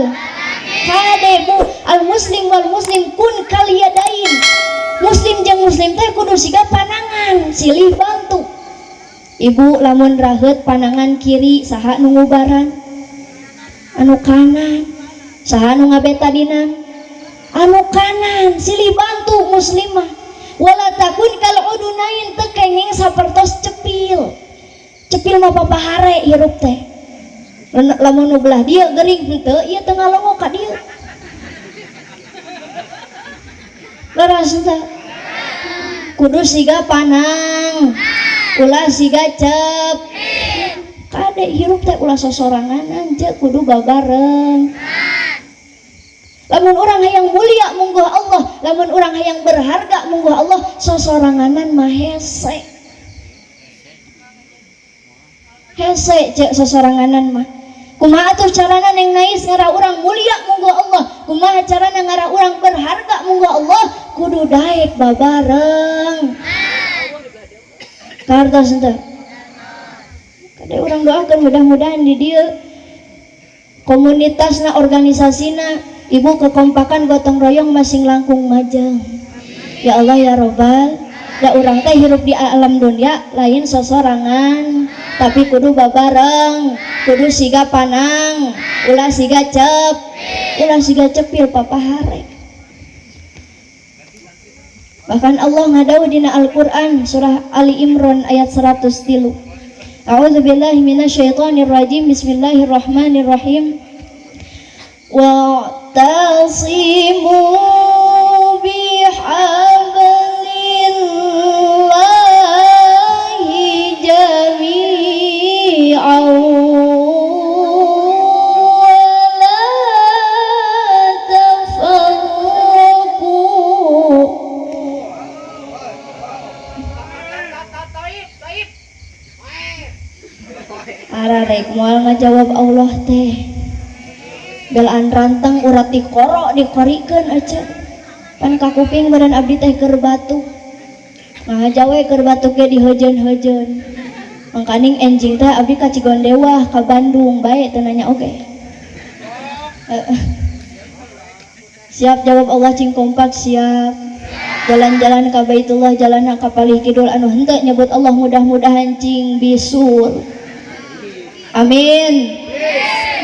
Robbal. Kade bu al muslim wal muslim kun kaliyadain. Muslim jeung muslim teh kudu siga panangan, silih bantu. Ibu lamun raheut panangan kiri saha nu ngubaran? Anu kanan. Saha nu ngabeta dina? Anu kanan, silih bantu muslimah. Wala takun kal udunain teu kenging sapertos cepil. Cepil mah papahare hirup teh. Lamun nu belah dieu gering henteu ieu teu ngalongo ka dieu. Leres henteu? Kudu siga panang. Ulah siga cep. Kade hirup teh ulah sosoranganan ce kudu babareng. Lamun urang hayang mulia mungguh Allah, lamun urang hayang berharga mungguh Allah, sosoranganan mah hese. Hese cek sosoranganan mah. Kumaha atuh carana neng nais ngarah urang mulia mungguh Allah, kumaha carana ngarah urang berharga mungguh Allah, kudu daek babareng. Kartos henteu? Kade urang doakeun mudah-mudahan di dieu komunitasna organisasina ibu kekompakan gotong royong masing langkung majeng. Ya Allah ya Robbal, da urang teh hirup di alam dunia lain sosorangan, tapi kudu babareng, kudu siga panang, ulah siga cep, ulah siga cepil papahare. Bahkan Allah ngadawuh dina Al-Qur'an surah Ali Imran ayat 103. A'udzubillahi minasyaitonir rajim. Bismillahirrahmanirrahim. Wa'tasimu bihablillahi jami'an wa la tafarraqu. Ararek moal ngajawab Allah teh. Belaan rantang urat dikorok dikorikeun aja. Pan kakuping badan abdi teh keur batuk. Ngajawe keur batuk ge dihejeun-hejeun. Mangkaning enjing teh abdi ka Cigondewah ka Bandung bae teu nanya oge. Siap jawab Allah cing kompak siap. Jalan-jalan ka Baitullah jalan ka palih kidul anu henteu nyebut Allah mudah-mudahan cing bisul. Amin.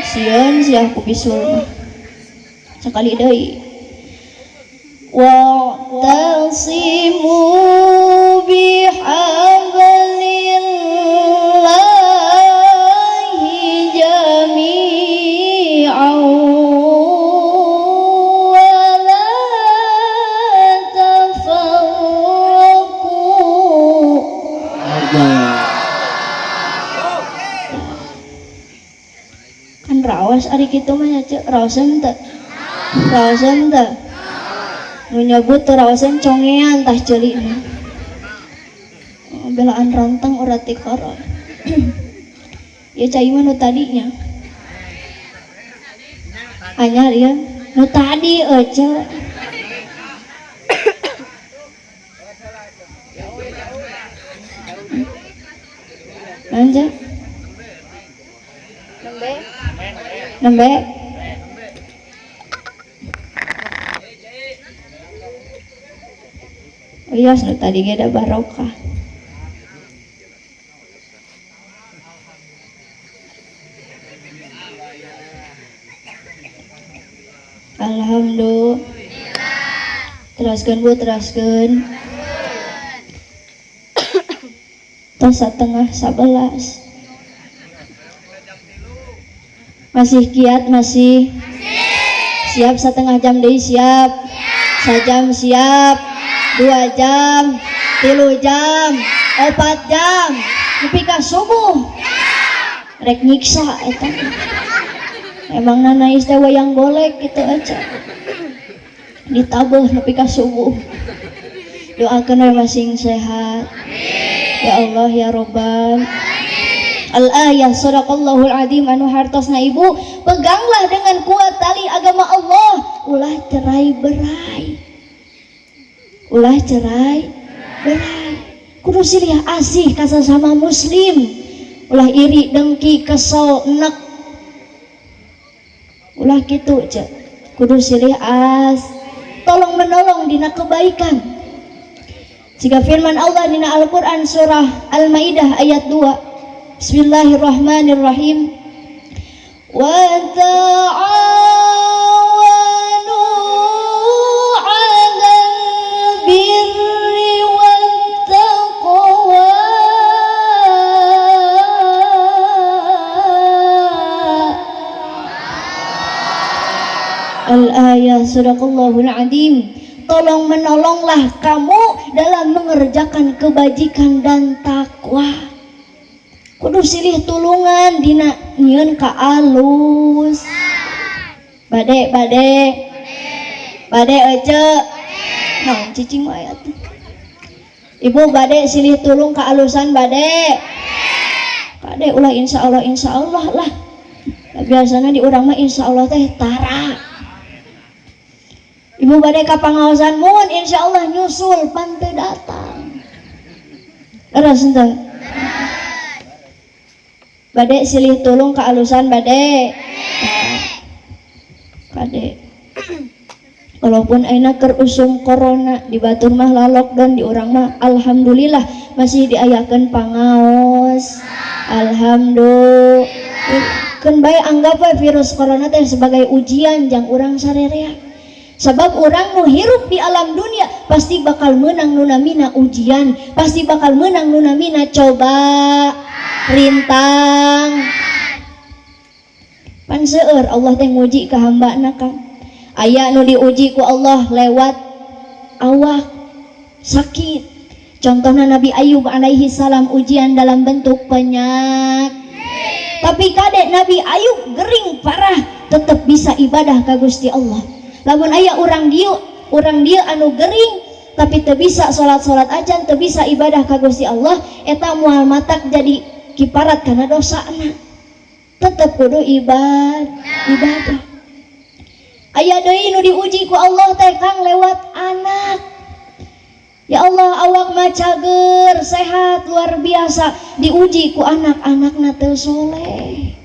Sieun sia ku bisul mah. Sakali deui. Wa'tasimu bihablillahi jami'an wa la tafarraqu. Kan raos ari kitu mah nya ceuk, raoseun teu? Raoseun teu? Nu nyebut teu raoseun congean tah ceuli mah. Belaan rantang urat tikoro. Ya cai mah nu tadinya. Anyar ieu nu tadi euceu. Lanjut. Nembe. Nembe. Oh iya, nu tadi ge da barokah. Alhamdulillah. Teraskeun Bu, teraskeun. Tos 10:30. Masih kiat, masih siap setengah jam deui siap. Sajam siap. 2 jam, 3 jam, 4 jam, nepi ka subuh. Rek nyiksa eta. Emang nanais teh wayang golek gitu aja. Ditabeuh nepi ka subuh. Doakeun we masing sehat. Ya Allah ya Robbal. Al-ayah sadaqallahul azim anu hartosna ibu, peganglah dengan kuat tali agama Allah, ulah cerai berai. Ulah cerai berai. Kudu silih asih ka sasama muslim. Ulah iri dengki kesel enek. Ulah kitu ce, kudu silih as, tolong menolong dina kebaikan. Jika firman Allah dina Al-Quran surah Al-Maidah ayat 2. Bismillahirrahmanirrahim. Wa ta'awanu 'alal birri wat taqwa. Al-ayah, sadaqallahul azim. Tolong menolonglah kamu dalam mengerjakan kebajikan dan takwa. Kudu silih tulungan dina nyieun ka alus. Bade bade bade ece naon cicing wae atuh. Ibu bade silih tulung ka alusan bade. Kade ulah insyaallah insyaallah lah. Biasanya di urang mah insyaallah teh tara. Ibu bade ka pangaosan mun insyaallah nyusul pan teu datang. Leres henteu? Bade silih tulung ka alusan bade. Kade. Walaupun ayeuna keur usum corona di batur mah la lockdown, di urang mah alhamdulillah masih diayakeun pangaos. Alhamdulillah. Keun bae anggap we virus corona teh sebagai ujian jang urang sarerea. Sebab orang nu hirup di alam dunia pasti bakal menang nu namina ujian, pasti bakal menang nu namina coba rintang. Pan seueur Allah teh nguji ka hambana Kang. Aya nu diuji ku Allah lewat awak sakit. Contohnya Nabi Ayub alaihi salam ujian dalam bentuk penyakit. Tapi kadek Nabi Ayub gering parah tetap bisa ibadah ka Gusti Allah. Lamun aya urang dieu anu gering tapi teu bisa salat-salat acan, teu bisa ibadah ka Gusti Allah, eta moal matak jadi kiparat karena dosana. Tetep kudu ibadah. Aya deui nu diuji ku Allah teh Kang lewat anak. Ya Allah, awak mah cager, sehat luar biasa, diuji ku anak-anakna teu soleh.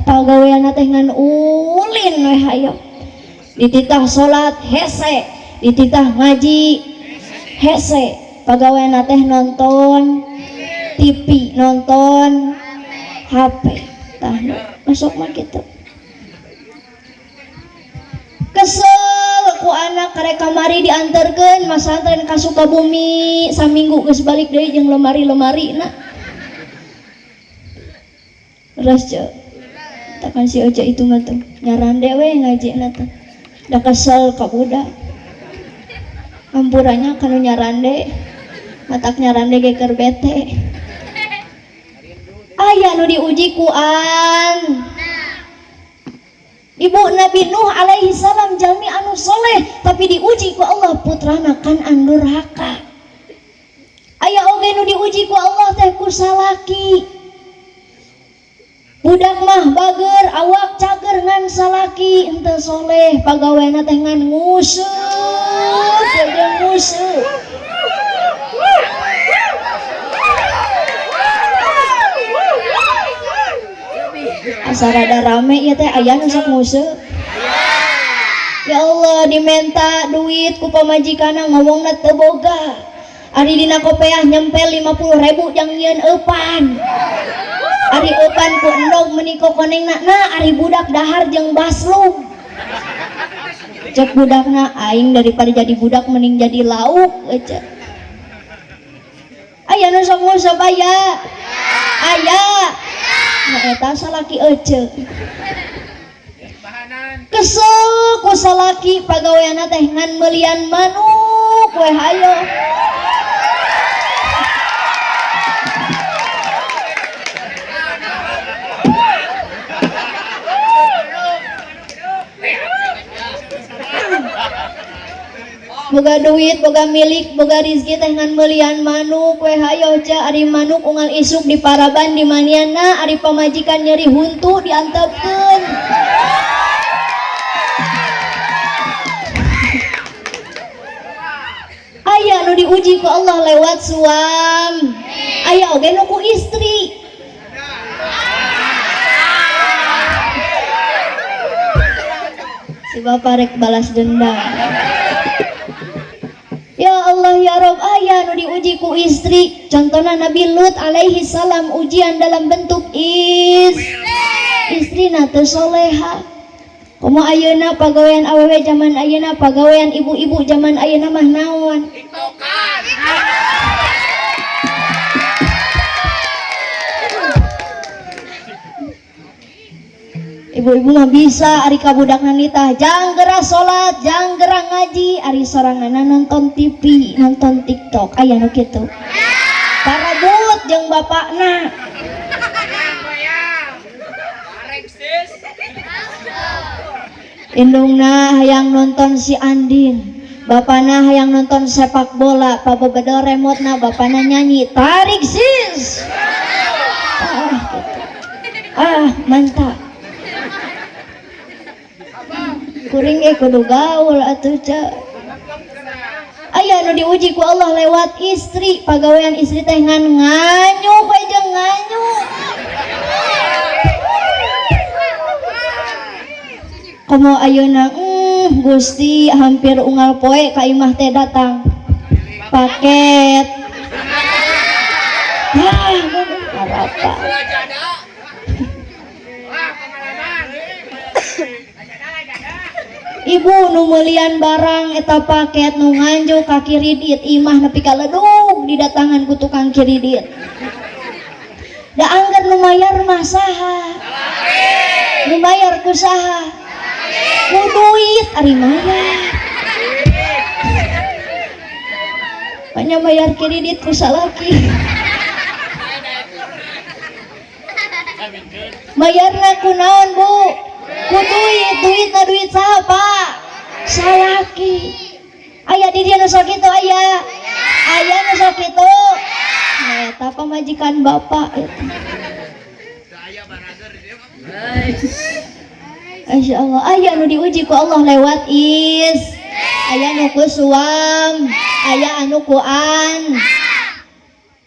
Pagaweanna teh ngan ulin we hayo. Dititah salat hese, dititah ngaji hese, pagaweanna teh nonton TV, nonton HP. Tah masuk mah kitu. Kesel ku anak karek kamari diantarkeun masantren ka Sukabumi saminggu geus balik deui jeung lemari-lemari na. Ras ce. Takkan si Oca itu mah tuh nyarande we ngajina teh. Da kesel ka budak. Ampurannya kanu nyarande. Matak nyarande ge keur bete. Aya nu diuji ku an. Ibu Nabi Nuh alaihi salam jalmi anu soleh tapi diuji ku Allah putrana kan durhaka. Aya oge nu diuji ku Allah teh ku salaki. Budak mah bager, awak cager ngan salaki henteu soleh, pagawena teh ngan nguseup jeung nguseup. Asa rada rame ya teh aya nu sok nguseup. Ya Allah, dimenta duit ku pamajikanna ngomongna teu boga. Ari dina kopeah nyempel 50.000 jang nyieun eupan. Ari eupan ku endog meuni kokonengna, nah ari budak dahar jeung baslug. Cek budakna aing daripada jadi budak mending jadi lauk cek. Aya nu sok nguseup aya. Aya. Nah eta salaki ece. Kesel ku salaki pagaweanna teh ngan meulian manuk we hayo. Boga duit, boga milik, boga rizki teh ngan meulian manuk we hayo ce. Ari manuk unggal isuk di paraban di maniana, ari pamajikan nyeri huntu diantepkeun. Aya nu diuji ku Allah lewat suam, aya oge nu ku istri. Si bapak rek balas dendam. Ya Allah ya Rob, aya nu diuji ku istri. Contohna Nabi Lut alaihi salam ujian dalam bentuk istrina teu soleha. Komo ayeuna pagawean awewe zaman ayeuna, pagawean ibu-ibu zaman ayeuna mah naon? Ibu-ibu mah bisa ari ka budakna nitah jang geura salat, jang geura ngaji, ari soranganna nonton TV, nonton TikTok, aya nu kitu. Parebut jeung bapakna. Indungna hayang nonton si Andin, bapana hayang nonton sepak bola, pabebedol remotna, bapana nyanyi, tarik sis. Ah, gitu. Ah, mantap. Kuring ge kudu gaul atuh ca. Aya nu diuji ku Allah lewat istri, pagawean istri teh ngan nganyuk we jeung nganyuk. Komo ayeuna Gusti hampir unggal poe ka imah teh datang paket. Ah, apa? Ibu nu meulian barang eta paket nu nganjuk ka kiridit imah nepi ka ledug didatangan ku tukang kiridit. Da angger nu mayar mah saha? Nu mayar ku saha? Ku duit ari mayar. Banyak bayar kredit ku salaki. Bayarna ku naon, Bu? Ku duit, duitna duit saha, Pak? Salaki. Aya di dieu nu sok kitu aya? Aya nu sok kitu? Nah, eta pamajikan bapak eta. Masya Allah, aya nu diuji ku Allah lewat is, aya nu ku suam, aya anu ku an,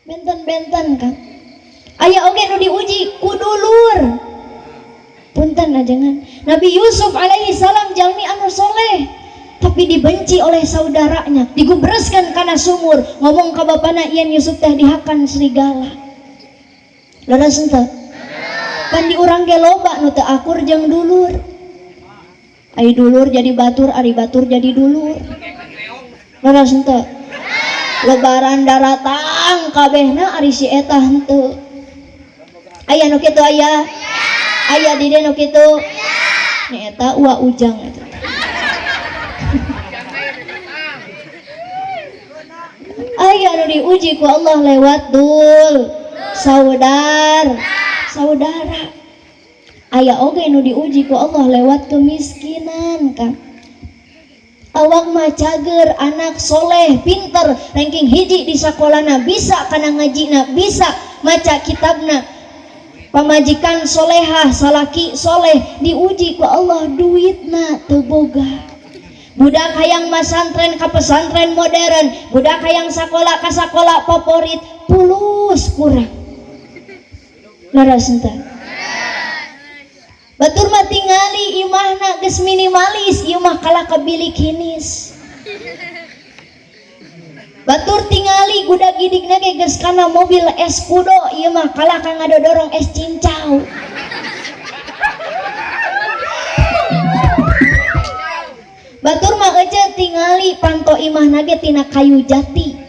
benten-benten kan. Aya oge nu diuji ku dulur. Punten ajengan. Nabi Yusuf alaihi salam jalmi anu soleh, tapi dibenci oleh saudaranya, digubreskan kana sumur, ngomong ka bapana yen Yusuf teh dihakan serigala. Leres henteu? Pan di urang ge loba nu teu akur jeung dulur. Ari dulur jadi batur, ari batur jadi dulur. Leres henteu? Lebaran daratang kabehna ari si eta henteu. Aya nu kitu aya? Aya di dieu nu kitu? Nya eta ua ujang eta. Aya nu diuji ku Allah lewat dul saudara. Aya oge nu diuji ku Allah lewat kemiskinan, Kang. Awak mah cager, anak soleh, pinter, ranking hiji di sakolana, bisa kana ngajina, bisa maca kitabna. Pamajikan solehah, salaki soleh, diuji ku Allah duitna teu boga. Budak hayang masantren ka pesantren modern, budak hayang sakola ka sakola favorit, pulus kurang. Leres henteu? Batur mah tingali imahna geus minimalis, ieu mah kalah ka bilik hinis. Batur tingali guda gidikna ge geus kana mobil es kudo, ieu mah kalah ka ngadodorong es cincau. Batur mah ece tingali panto imahna ge tina kayu jati,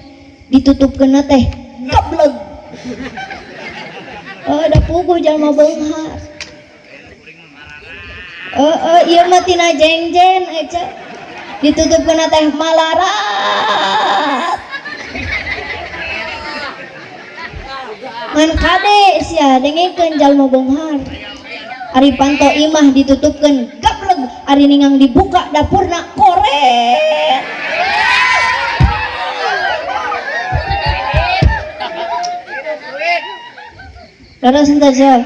ditutupkeunna teh gableg. Oh, da puguh jalma beunghar. Oh, ieu mah tina jengjen ece, ditutupkeunna teh malarat. Ngan kade sia dengekeun jalma beunghar. Ari panto imah ditutupkeun gableg, ari ningang dibuka dapurna koret. Leres henteu, Ceu?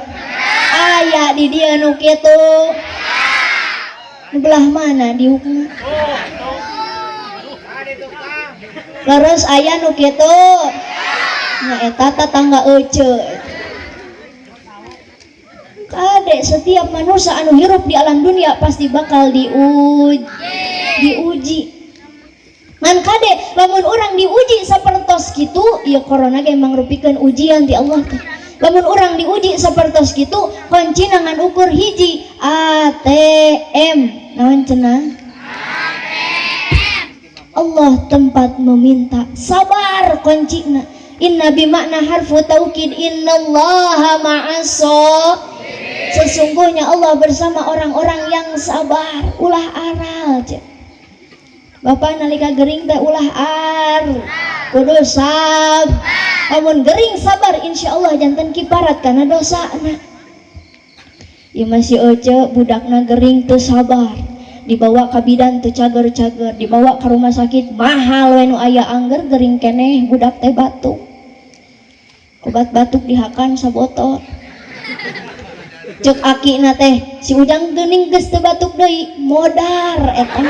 Aya di dieu nu kitu. Nu belah mana diukna? Leres aya nu kitu. Nya eta tetangga ece. Kade Kade, setiap manusia anu hirup di alam dunia pasti bakal diuji. Ngan kade, lamun urang diuji sapertos kitu, ieu corona ge mangrupikeun ujian ti Allah teh. Lamun urang diuji sapertos kitu, kuncina ngan ukur hiji, ATM. Naon cenah? Allah tempat meminta. Sabar kuncina. Inna bimakna harfu taukid, innallaha ma'as. Sesungguhnya Allah bersama orang-orang yang sabar. Ulah aral cek. Bapak nalika gering teh ulah ar. Kudu sab. Lamun gering sabar, insyaallah janten kiparat karena dosa na. Ieu masih ece budakna gering teu sabar. Dibawa ke bidan teu cager-cager, dibawa ke rumah sakit mahal we nu aya, angger gering keneh budak teh batuk. Obat batuk dihakan sabotol. Cek akina teh, si Ujang geuning geus teu batuk deui, modar eta.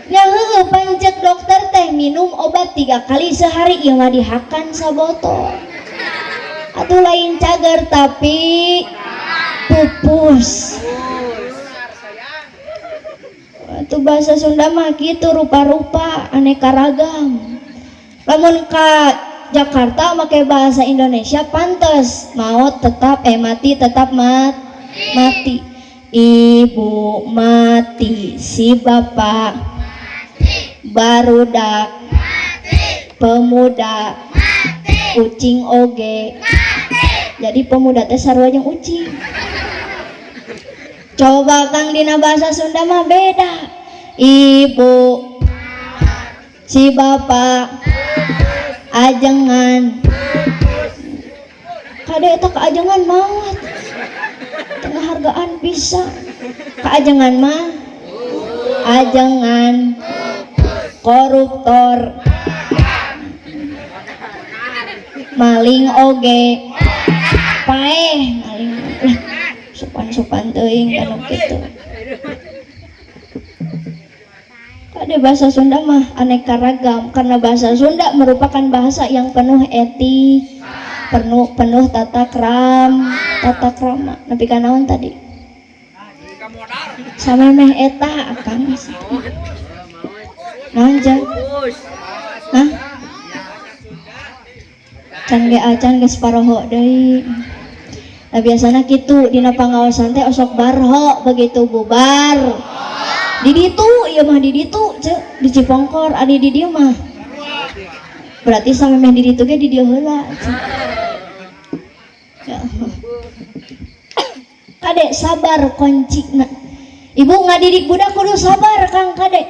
Nya heueuh, pancek dokter teh minum obat 3 kali sehari, ieu mah dihakan sabotol. Atuh lain cager tapi pupus. Itu bahasa Sunda mah gitu, rupa-rupa aneka ragam. Lamun ka Jakarta make bahasa Indonesia pantes maut tetap, mati tetap mati. Ibu mati, si bapak barudak pemuda ucing oge. Jadi pemuda teh sarua jeung ucing. Coba Kang, dina bahasa Sunda mah beda. Ibu si bapak ajengan. Kade, eta keajengan maut tengah hargaan bisa keajengan mah ajengan koruptor maling oge paeh maling lah, sopan-sopan teuing kanu kitu. Kade, bahasa Sunda mah aneka ragam karena bahasa Sunda merupakan bahasa yang penuh etik, penuh penuh tata krama. Nepi ka naon tadi? Samemeh eta akang naon jang? Hah? Can ge acan, geus paroho deui. Nah, biasana kitu dina pangaosan teh osok barho begitu bubar. Di ditu ieu mah, di ditu ceu, di Cipongkor, adi di dieu mah. Berarti samemeh di ditu ge di dieu heula. Ya Allah. Kade, sabar kuncina. Ibu ngadidik budak kudu sabar, Kang. Kade.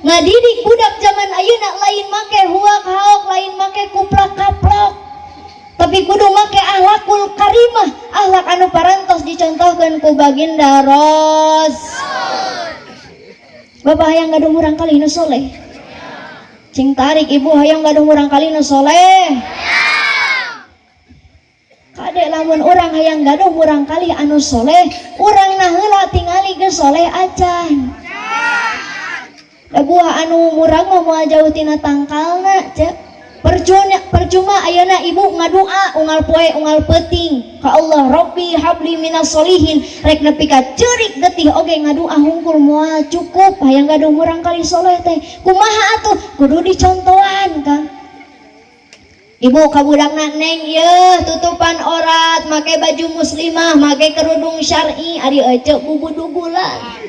Ngadidik budak zaman ayeuna lain make huak haok, lain make kuplak kaplok. Tapi kudu make akhlakul karimah, akhlak anu parantos dicontohkeun ku baginda Ros. Bapak hayang gaduh murangkalih nu soleh? Cing tarik, ibu hayang gaduh murangkalih nu soleh? Kade, lamun urang hayang gaduh murangkalih anu soleh, urang nah heula tingali geus soleh acan. Da buah anu murang mah moal jauh tina tangkalna cek. Percuma, percuma ayeuna ibu ngadua unggal poe unggal peuting ka Allah, Robbi habli minas solihin, rek nepi ka ceurik getih oge ngadua hungkul moal cukup. Hayang gaduh murangkalih soleh teh kumaha atuh? Kudu dicontohan, Kang. Ibu ka budakna, "Neng, yeuh tutupan aurat, make baju muslimah, make kerudung syar'i." Ari ece bubudugulan.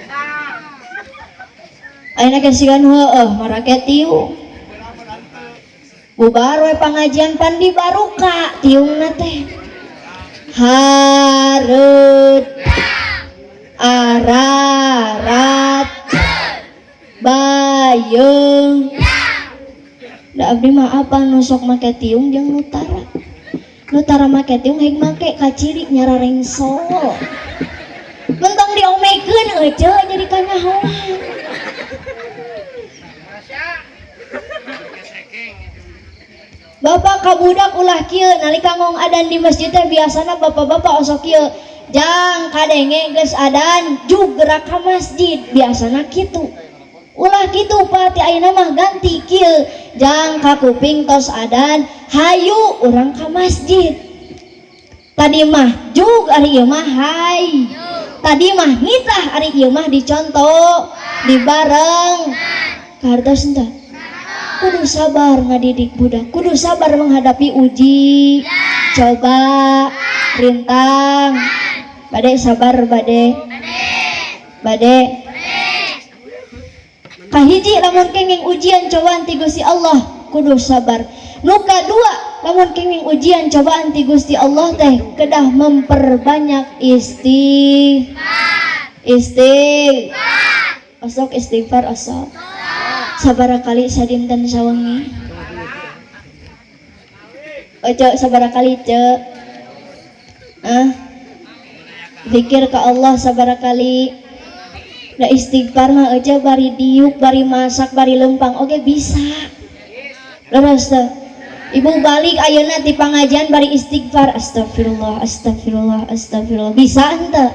Ayeuna ge sigan heueuh marake tiung. Bubar we pangajian pan dibaruka tiungna teh. Hareut ararat bayeung. Da abdi mah apa nu sok make tiung jeung nu tara. Nu tara make tiung heg make kaciri nyararengsol. Mentong diomekeun ece jadi kanyahoan. Bapak ka budak ulah kieu nalika ngong adan di masjid teh biasana bapak-bapak osok kieu, "Jang, kadenge geus adan, jug gerak ka masjid." Biasana kitu. Ulah kitu, Pak, ti ayeuna mah ganti kieu, "Jang, ka kuping tos adan, hayu urang ka masjid." Tadi mah jug, ari ieu mah hai. Tadi mah nitah, ari ieu mah dicontoh dibareng. Kahartos henteu? Kudu sabar ngadidik budak, kudu sabar menghadapi uji coba rintang. Bade sabar, bade, bade. Kahiji, lamun kenging ujian cobaan ti Gusti Allah, kudu sabar. Nu kadua, lamun kenging ujian cobaan ti Gusti Allah teh kedah memperbanyak istighfar. Osok istighfar, osok. Sabaraha kali sadinten sawengi? Ojo, sabaraha kali, ce? Ah, zikir ke Allah sabaraha kali? Da istighfar mah aja, bari diuk, bari masak, bari lempang oke bisa. Leres teu? Ibu balik ayeuna ti pangajian bari istighfar, astagfirullah, astagfirullah, astagfirullah, bisa henteu?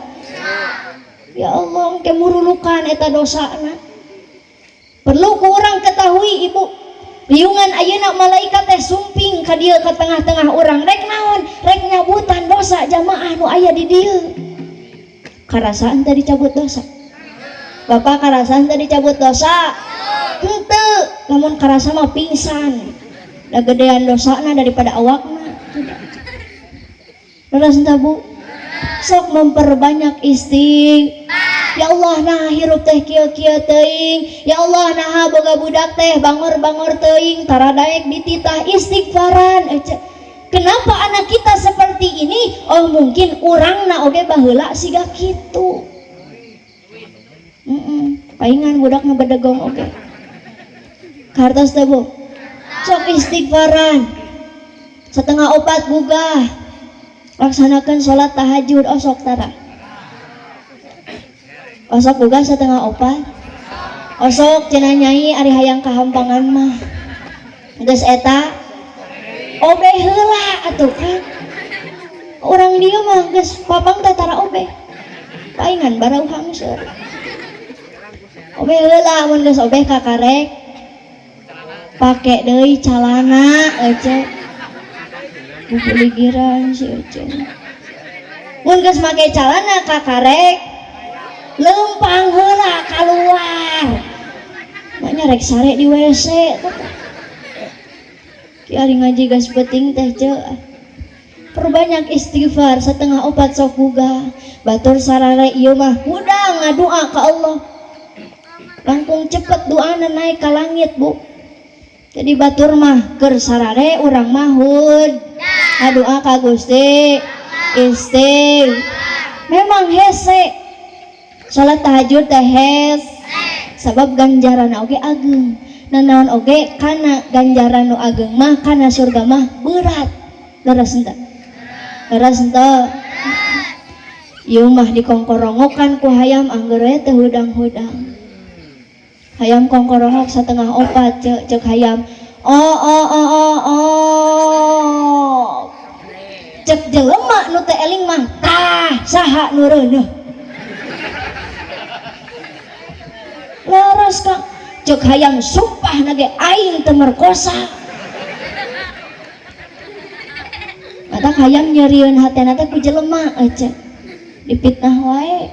Ya Allah, engke murulukan eta dosana. Perlu ku urang ketahui, Ibu, riungan ayeuna malaikat teh sumping ka dieu, ka tengah-tengah urang, rek naon? Rek nyabutan dosa jamaah nu aya di dieu. Karasaan tadi dicabut dosa? Bapak, karasaan tadi dicabut dosa henteu? Lamun karasa mah pingsan da, gedean dosana daripada awakna. Leres henteu, Bu? Sok memperbanyak istighfar. Ya Allah, nah hirup teh kieu-kieu teuing. Ya Allah, nah boga budak teh bangor-bangor teuing, tara daek dititah. Istighfaran ece. Kenapa anak kita seperti ini? Oh, mungkin urangna oge baheula siga kitu. Paingan budak mah bedegong oge. Kartos teh, Bu? Sok istighfaran. 3.30 gugah, laksanakan sholat tahajud. Osok tara? Osok gugah 3.30? Osok cenah Nyai, ari hayang kahampangan mah geus eta obeh heula atuh. Kan urang dieu mah geus papang teh tara obeh, paingan barau hangseur. Obeh heula, mun geus obeh kakarek pake deui calana. Ece bubuligiran si ece. Mun geus make calana kakarek lempang heula keluar, maknya rek sare di WC. Ki ari ngaji gas penting teh, ce. Perbanyak istighfar. 3.30 sok gugah. Batur sarare ieu mah hudang ngadua ka Allah, langkung cepet doana naik ke langit, Bu. Jadi batur mah keur sarare, urang mah hud ngadoa ka Gusti. Istighfar memang hese, salat tahajud teh hes, sabab ganjaran oge ageng. Nanaon oge kana ganjaran nu ageng mah, kana surga mah berat. Leres henteu? Leres henteu? Ieu mah dikongkorongokan ku hayam, angger we teu hudang-hudang. Hayam kongkorongok 3.30, cek, cek hayam, oh oh oh oh oh. Cek jelema nu teu eling mah, tah saha nu reuneuh? Leres, Kang? Cek hayam, sumpah nage aing teu merkosa. Matak hayam nyerieun hatena teh ku jelema aja, dipitnah wae.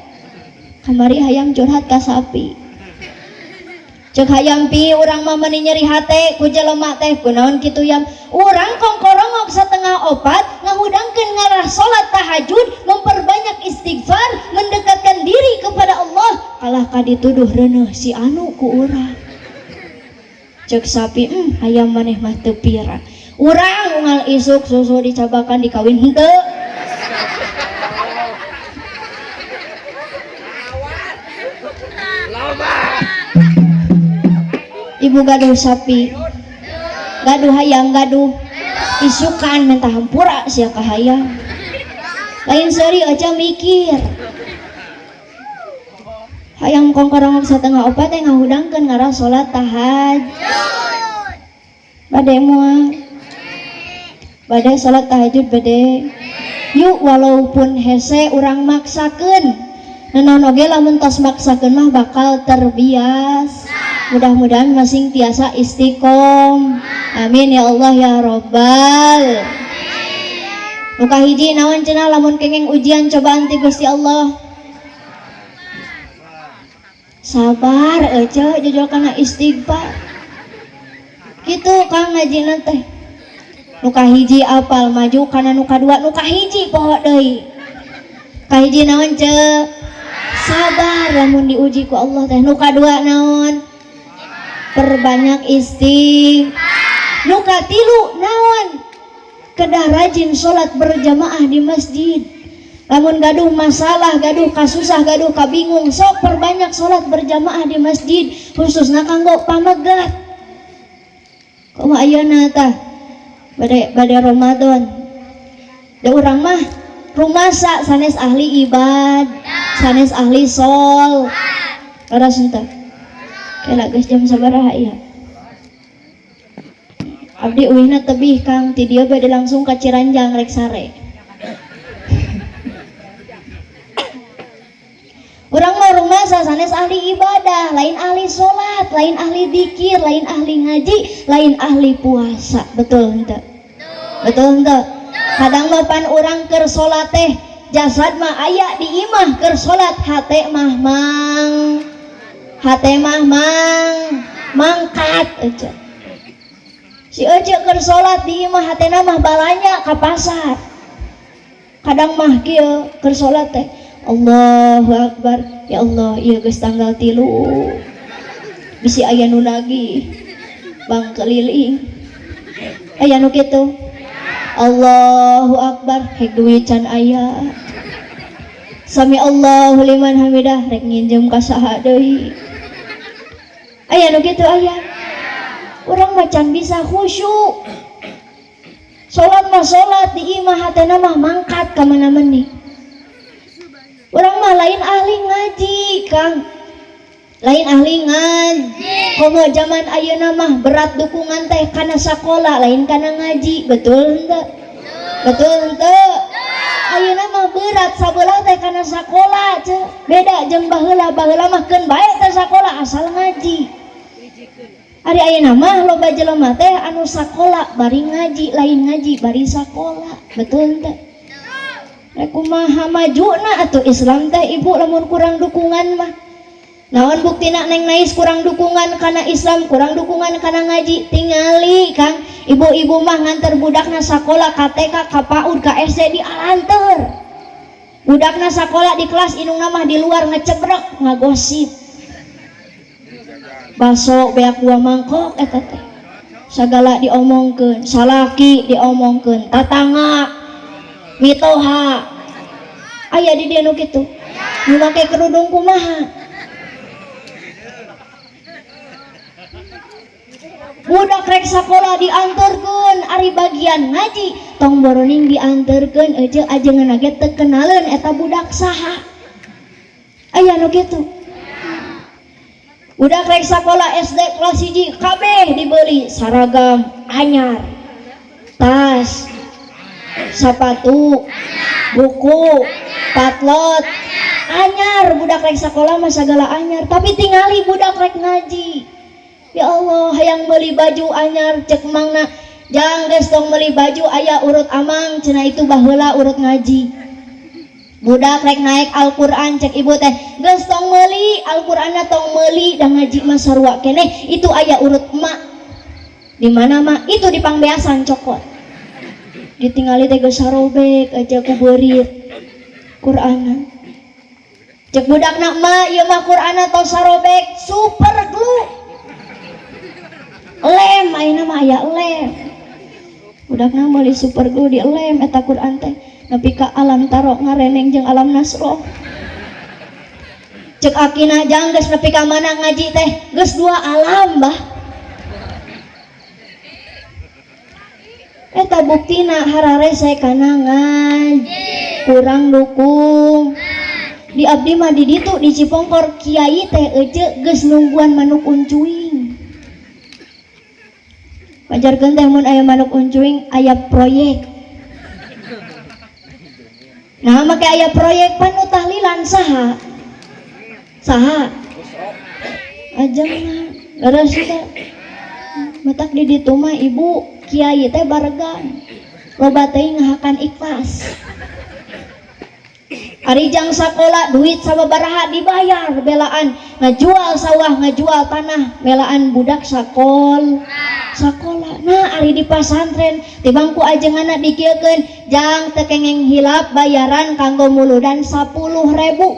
Kamari hayam curhat ka sapi. Cek hayam, pi, urang mah meuni nyeri hate ku jelema teh. Kunaon kitu, yam? Urang kongkorongok 3.30, ngahudangkeun ngarah salat tahajud, memperbanyak istighfar, mendekatkan diri kepada Allah, kalah ka dituduh reuneuh si anu ku urang. Cek sapi, hayam, maneh mah teu pira. Urang unggal isuk susu dicabakan, dikawin henteu. Ibu gaduh sapi, gaduh hayam? Gaduh. Isukan minta hampura sia ka hayam. Lain seuri aja mikir. Hayam kongkorongok 3.30 teh ngahudangkeun ngarah salat tahajud. Bade moal? Bade salat tahajud? Bade? Yuk, walaupun hese, urang maksakeun. Nanaon oge lamun tos maksakeun mah bakal terbiasa. Mudah-mudahan masing tiasa istiqom. Amin ya Allah ya Robbal. Nu kahiji naon cenah lamun kenging ujian cobaan ti Gusti Allah? Sabar ece jojol kana istighfar. Kitu Kang ngajina teh. Nu kahiji apal maju kana nu kadua, nu kahiji poho deui. Kahiji naon ce? Sabar lamun diuji ku Allah teh. Nu kadua naon? Perbanyak istighfar. Nu katilu naon? Kedah rajin salat berjamaah di masjid. Lamun gaduh masalah, gaduh kasusah, gaduh kabingung, sok perbanyak salat berjamaah di masjid, khususna kanggo pamegat. Kumaha ayeuna tah? Bade Ramadan. Da urang mah rumasa sanes ahli ibad, sanes ahli sol. Leres henteu? Kela geus jam sabaraha ieu? Abdi uihna tebih Kang, ti dieu bade langsung ka Ciranjang rek sare. Urang mah rumasa sanes ahli ibadah, lain ahli salat, lain ahli dzikir, lain ahli ngaji, lain ahli puasa. Betul henteu? Betul henteu? Kadang mah pan urang keur salat teh jasad mah aya di imah keur salat, hate mah mang, hate mah mang mangkat ece. Si ece keur salat di imah hatena mah balanya ka pasar. Kadang mah kieu keur salat teh Allahu Akbar, ya Allah ieu geus tanggal 3 bisi aya nu nagih bang keliling, aya nu kitu. Allahu Akbar, hek duit can aya. Sami Allahu liman hamidah, rek nginjem ka saha deui. Aya nu kitu aya. Urang mah can bisa khusyuk. Salat mah salat di imah hatena mah mangkat ka mana meni. Urang mah lain ahli ngaji, Kang. Lain ahli ngaji. Komo zaman ayeuna mah berat dukungan teh kana sakola lain kana ngaji, betul henteu? Betul henteu? Ayeuna mah berat sabelah teh kana sakola ce. Beda jeung baheula, baheula mah keun bae teh sakola asal ngaji. Ari ayeuna mah loba jelema teh anu sakola bari ngaji, lain ngaji bari sakola, betul henteu? Rek kumaha majuna atuh Islam teh ibu lamun kurang dukungan mah. Naon buktina Neng Nais kurang dukungan kana Islam, kurang dukungan kana ngaji? Tingali Kang, ibu-ibu mah nganter budakna sakola ka TK, ka PAUD, ka SD dialanter. Budakna sakola di kelas indungna mah di luar ngecebrek ngagosip. Baso beak 2 mangkok eta teh. Sagala diomongkeun, salaki diomongkeun, tatangga, mitoha. Aya di dieu nu kitu. Nu make kerudung kumaha? Budak rek sakola dianterkeun, ari bagian ngaji tong boroning dianterkeun eueuh ajengan ge teu kenaleun eta budak saha. Aya nu kitu. Budak rek sakola SD kelas 1 kabeh dibeli saragam anyar, tas, sepatu, buku, patlot anyar. Budak rek sakola mah sagala anyar, tapi tingali budak rek ngaji. Ya Allah, hayang meuli baju anyar cek mangna, jang geus tong meuli baju aya urut amang cenah itu baheula urut ngaji. Budak rek naik Al-Qur'an cek ibu teh, geus tong meuli Al-Qur'anna tong meuli da ngaji mah sarua keneh itu aya urut emak. Di mana mak? Itu di pangbeasan cokot. Ditingali teh geus sarobek aja ku beurit Qur'anna. Cek budakna emak, ieu mah Qur'anna tos sarobek super glue. Lem ayeuna mah aya lem. Budakna meuli super glue di lem eta Qur'an teh. Nepi ka alam taro ngareneng jeung alam nasroh. Cek akina jang geus nepi ka mana ngaji teh geus 2 alam bah. Eta buktina hararese kana ngaji, kurang dukung. Di abdi mah di ditu di Cipongkor kiai teh ece geus nungguan manuk uncuing. Pajarkeun teh mun aya manuk uncuing aya proyek. Nah make aya proyek panu tahlilan saha? Saha? Ajengna leres teh. Matak di ditu mah ibu kiai teh baregan. Loba teuing ngahakan ikhlas. Ari jang sakola duit sababaraha dibayar belaan, ngajual sawah, ngajual tanah, belaan budak sakola. Nah, ari di pasantren di bangku ajenganna dikieukeun jang teu kengeng hilap bayaran kanggo muludan 10.000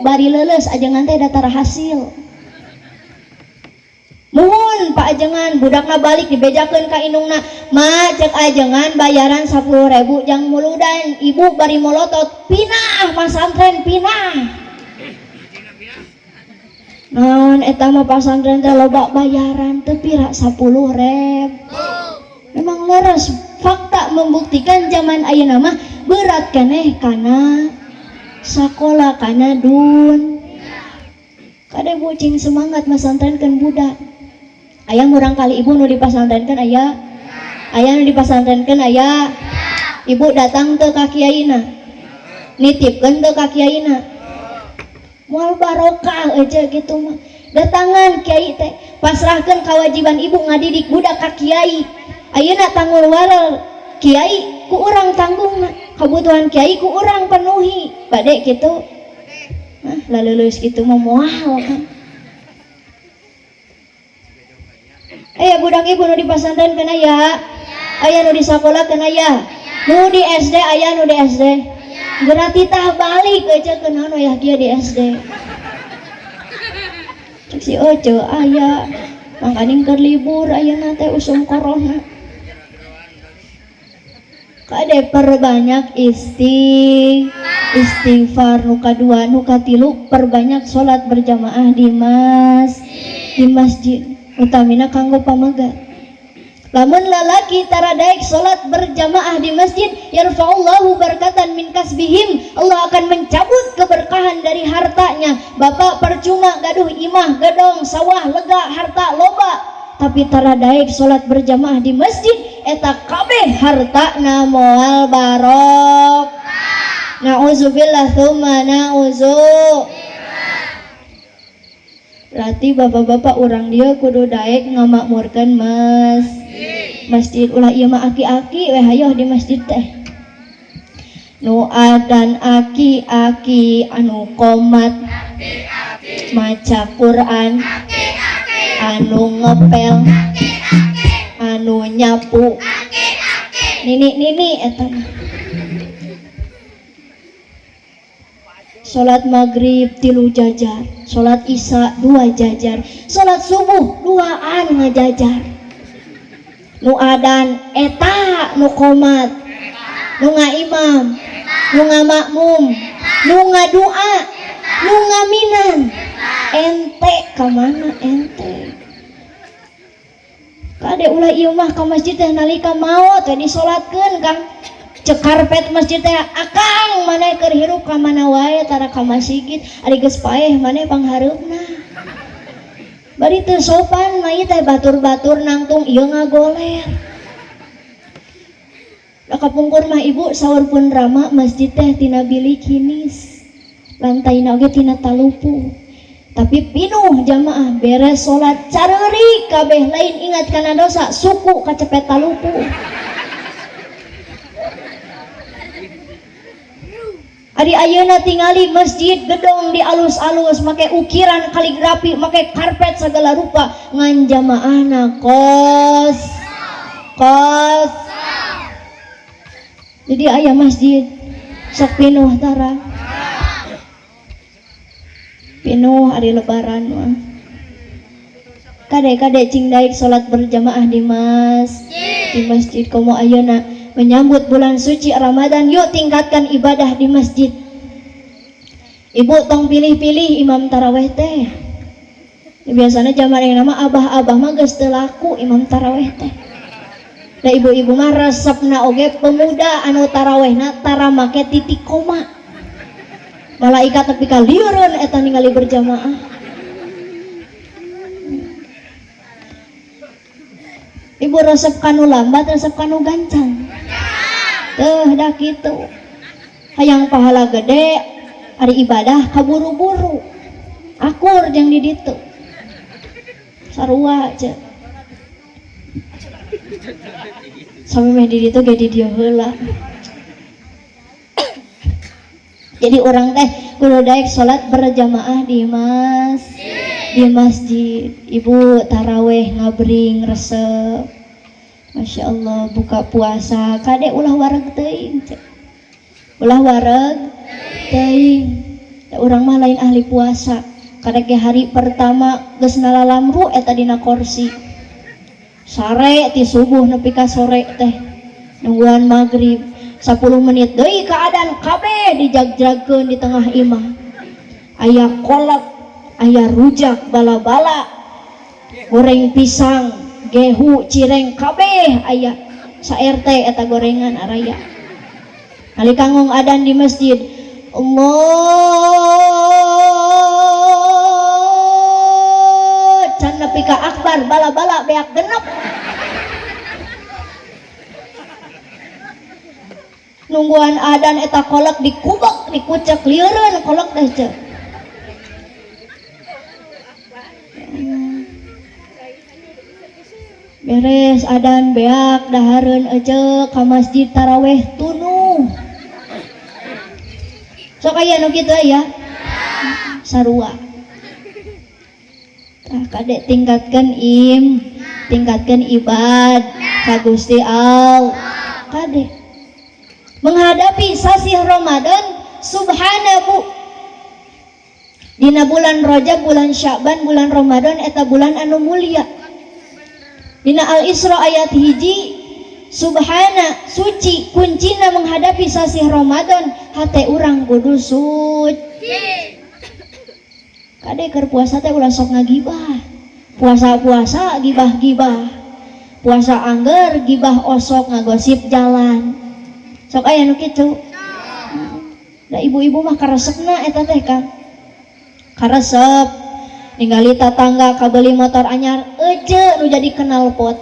bari leuleus ajengan teh datar hasil. Muhun Pak ajengan budakna balik dibejakeun ka indungna, ma cek ajengan bayaran 10.000 jang muludan, ibu bari molotot pinah pasantren pinah. Naon eta mah pasantren teh loba bayaran teu pira 10.000. Memang leres fakta membuktikan zaman ayeuna mah berat keneh kana sakola kana dun. Kade bucing semangat masantrenkeun budak. Aya murang kali ibu nu dipasantrenkeun aya? Aya nu dipasantrenkeun aya? Ibu datang teu ka kiaina? Nitipkeun teu ka kiaina? Moal barokah aja gitu mah. Datangan kiai teh pasrahkeun kewajiban ibu ngadidik budak ka kiai. Ayeuna tanggul warel kiai ku urang tanggungna, kebutuhan kiai ku urang penuhi. Bade kitu. Nah, laleuleus kitu mah moal kan. Aya budak ibu nu dipasantrenkeun aya? Aya nu disakolakeun aya? Nu di SD aya nu di SD? Geura titah balik aja kunaon aya kieu di SD. Cek si Oce aya, mangkaning keur libur ayeuna teh usum corona. Kade perbanyak istighfar nu kadua nu katilu perbanyak salat berjamaah di masjid. Utamina kanggo pamagat. Lamun lalaki tara daek salat berjamaah di masjid, yarfa'ullahu barkatan min kasbihim, Allah akan mencabut keberkahan dari hartanya. Bapak percuma gaduh imah, gedong, sawah, lega, harta loba, tapi tara daek salat berjamaah di masjid, eta kabeh hartana moal barok. Na'udzubillah tsumma na'udzu. Berarti bapak-bapak urang dia kudu daek ngamakmurkeun masjid. Ulah ieu mah aki-aki we hayoh di masjid teh. Nu adan aki-aki anu qomat maca Quran anu ngepel anu nyapu nini-nini eta mah. Salat maghrib 3 jajar, salat isya 2 jajar, salat subuh 2an ngajajar. Nu adan eta nu qomat, nu ngaimam, nu ngamakmum, nu ngadua, nu ngaminan. Ente ka mana ente? Kade ulah ieu mah ka masjid teh nalika maot teh disolatkeun Kang. Cek karpet masjid teh akang maneh keur hirup ka mana wae tara ka masjid ari geus paeh maneh panghareupna. Bari teu sopan mah ieu teh batur-batur nangtung ieu ngagoler. Da kapungkur mah ibu saur pun rama masjid teh tina bilik hinis. Lantaina oge tina talupu. Tapi pinuh jamaah beres salat careurik kabeh lain ingat kana dosa suku kacepet talupu. Ari ayeuna tingali masjid gedong di alus-alus make ukiran kaligrafi make karpet segala rupa ngan jamaahna kos kos. Jadi aya masjid sok pinuh tara pinuh ari lebaran mah. Kade-kade cing daek salat berjamaah di masjid komo ayeuna menyambut bulan suci Ramadan, yuk tingkatkan ibadah di masjid. Ibu tong pilih-pilih imam taraweh teh. Biasanya zaman yang nama abah-abah mah geus teu laku imam taraweh teh. Da ibu-ibu mah resepna oge pemuda anu tarawehna tara make titik koma. Malaikat tepi ka lieureun eta ningali berjamaah. Ibu resep kanu lambat, resep kanu gancang. Teuh dah kitu. Hayang pahala gede, ari ibadah kaburu-buru. Akur jeung di ditu. Sarua aja. Sampe meh di ditu ge di dieu heula. Jadi orang teh kudu daek salat berjamaah di masjid. Ibu taraweh ngabring resep. Masya Allah, buka puasa kade ulah wareg teuing. Ulah wareg teuing. Urang mah lain ahli puasa. Kadek ge hari pertama geus nalalamru eta dina kursi. Sare ti subuh nepi ka sore teh. Nungguan maghrib 10 menit deui keadaan kabeh dijagjagkeun di tengah imah. Aya kolak, aya rujak bala-bala, goreng pisang, gehu, cireng kabeh aya. Sa RT eta gorengan araya. Nalika ngong adan di masjid, Allah can nepi ka akbar bala-bala beak genep. Nungguan adan eta kolak dikubek dikucek lieureun kolak teh ceu. Beres adan beak dahareun ece ka masjid taraweh tunuh. Sok aya nu kitu aya? Sarua. Tah kade tingkatkeun tingkatkeun ibad ka Gusti Allah. Kade menghadapi sasih Ramadan subhana bu. Dina bulan Rajab, bulan Sya'ban, bulan Ramadan eta bulan anu mulia. Dina Al-Isra ayat 1 subhana suci kuncina menghadapi sasih Ramadan hate urang kudu suci. Kade keur puasa teh ulah sok ngagibah. Puasa-puasa gibah-gibah. Puasa angger gibah osok ngagosip jalan. Sok aya nu kitu. Da ibu-ibu mah karesepna eta teh Kang. Karesep ningali tatangga kabeli motor anyar ece nu jadi knalpot.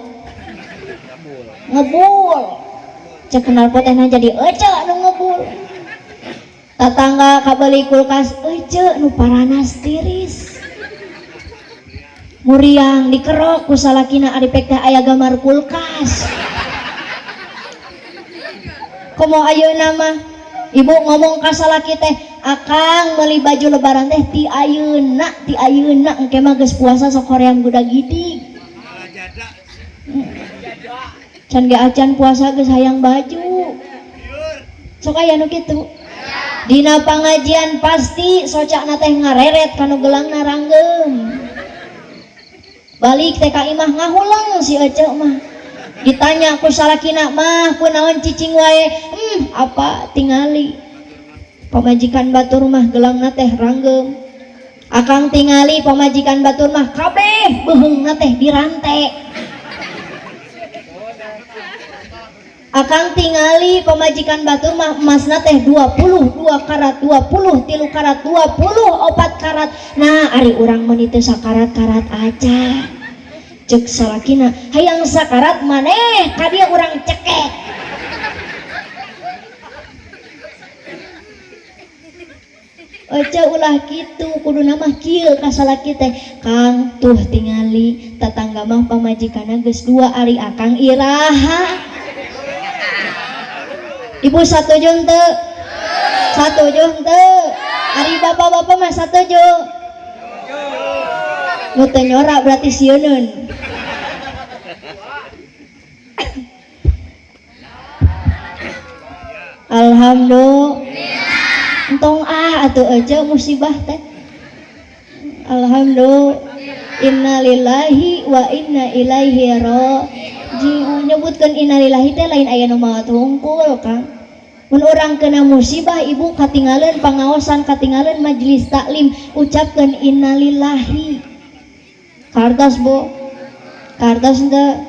Ngebul. Cek knalpot teh jadi ece nu ngebul. Tatangga kabeli kulkas ece nu paranas tiris. Muriang dikerok ku salakina ari pek teh aya gambar kulkas. Komo ayeuna mah ibu ngomong ka salaki teh akang meuli baju lebaran teh ti ayeuna engke mah geus puasa sok hoream gudag gidig. Can ge acan puasa geus hayang baju. Sok aya nu kitu. Dina pangajian pasti socakna teh ngareret kanu gelangna ranggeum. Balik teh ka imah ngahuleng si ece mah. Ditanya ku salakina mah kunaon cicing wae. Apa tingali. Pamajikan batur mah gelangna teh ranggeum. Akang tingali pamajikan batur mah kabeh beuheungna teh dirante. Akang tingali pamajikan batur mah emasna teh 22 karat, 23 karat, 24 karat. Nah, ari urang meuni teu sakarat-karat aja. Cek salakina, hayang sakarat maneh ka dieu urang cekek. Ece ulah kitu, kuduna mah kieu ka salaki teh. Kang tuh tingali tatangga mah pamajikanna geus 2 ari akang iraha. Ibu satuju henteu? Satuju henteu? Ari bapak-bapak mah satuju? Nu teu nyora berarti sieuneun. Alhamdulillah. Entong ah atuh aja musibah teh. Alhamdulillah. Innalillahi wa inna ilaihi raji'un. Nyebutkeun innalillahi teh lain aya nu maot hungkul, Kang. Mun urang kena musibah ibu katingaleun pangaosan, katingaleun majelis taklim, ucapkeun innalillahi. Kartos Bu. Kartos henteu?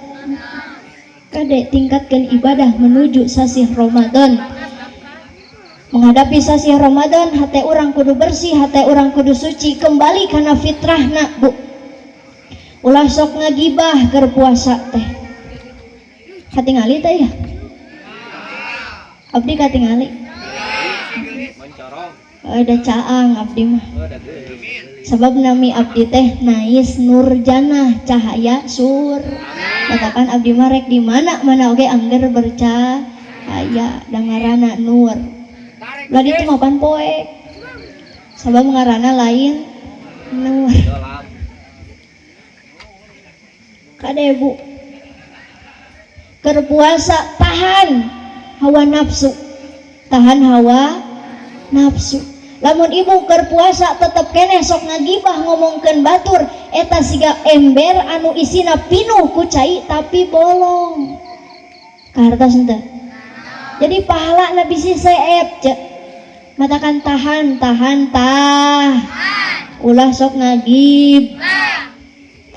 Kade tingkatkeun ibadah menuju sasih Ramadan. Menghadapi sasih Ramadan hate urang kudu bersih, hate urang kudu suci, kembali kana fitrahna, Bu. Ulah sok ngagibah keur puasa teh. Katingali teh ya? Abdi katingali. Ada caang abdi mah. Sebab nami abdi teh Nais Nurjanah, cahaya sur. Katakan abdi mah rek di mana mana oge angger bercahaya dangarana nur. Belah ditu mah pan poek. Sabab ngaranna lain nur. Kade Bu. Keur puasa tahan hawa nafsu. Tahan hawa nafsu. Lamun ibu keur puasa tetep keneh sok ngagibah ngomongkeun batur eta siga ember anu isina pinuh ku cai tapi bolong. Kahartos henteu? Jadi pahalana bisi seep cek. Matakan tahan tahan tah. Ulah sok ngagib.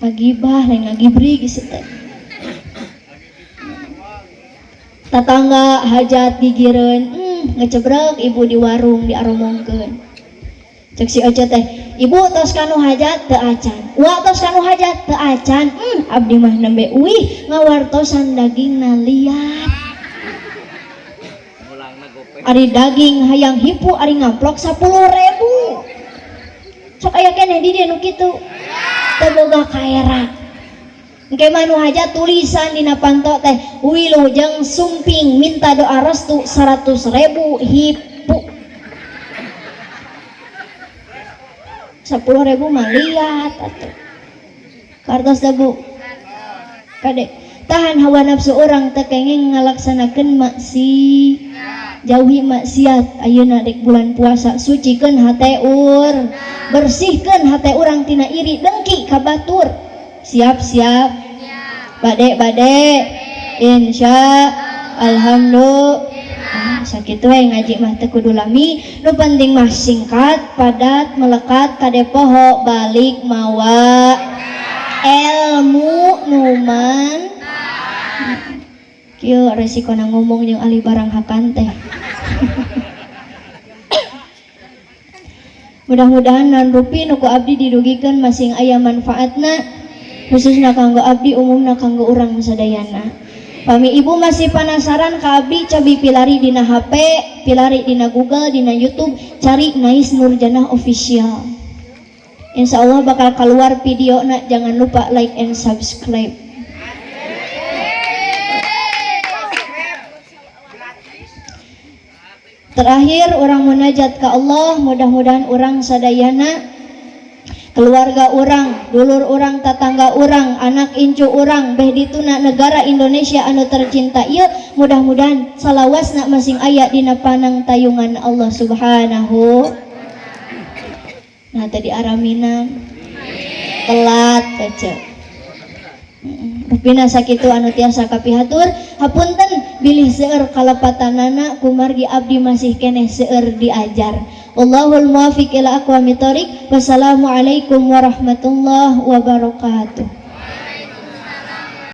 Ngagibah lain ngagibri geus teh. Tatangga hajat gigireun, ngecebrek ibu di warung diaromongkeun. Cek si Oce teh, ibu tos kanu hajat teu acan. Wa tos kanu hajat teu acan. Abdi mah nembe uih ngawartosan dagingna liat. Ari daging hayang hipu ari ngamplok 10.000. Sok aya keneh di dieu nu kitu. Teu boga kaera. Engke mah nu hajat tulisan dina panto teh wilujeng sumping minta doa restu 100.000 hipu. 10.000 mah liat atuh. Kartos teh Bu. Kade tahan hawa nafsu orang teu kenging ngalaksanakeun maksi. Jauhi maksiat ayeuna dek bulan puasa sucikeun hate ur. Bersihkeun hate urang tina iri dengki ka batur. Siap-siap. Bade bade. Insya alhamdulillah. Sakitu we ngaji mah teu kudu lami, nu penting mah singkat, padat, melekat, kade poho balik mawa ilmu numan. Kieu resikona ngomong jeung ahli barang hakan teh. Mudah-mudahan nan rupi nu ku abdi dirugikeun masing aya manfaatna, khususna kanggo abdi, umumna kanggo urang sadayana. Pami ibu masih penasaran ka abdi, cobi pilari dina HP, pilari dina Google, dina YouTube, cari Nais Nurjanah Official. Insya Allah bakal keluar video nak, jangan lupa like and subscribe. Terakhir orang munajat ke Allah, mudah-mudahan orang sadayana, keluarga orang, dulur orang, tetangga orang, anak incu orang, beh dituna negara Indonesia anu tercinta ieu, mudah-mudahan salawasna masing aya dina panang tayungan Allah Subhanahu. Nah tadi araminan telat aja. Rupina sakitu anu tiasa kapihatur, hapunten bilih seueur kalepatanana kumargi abdi masih keneh seueur diajar. Wallahul muwaffiq ila aqwamit thoriq. Wassalamualaikum warahmatullahi wabarakatuh.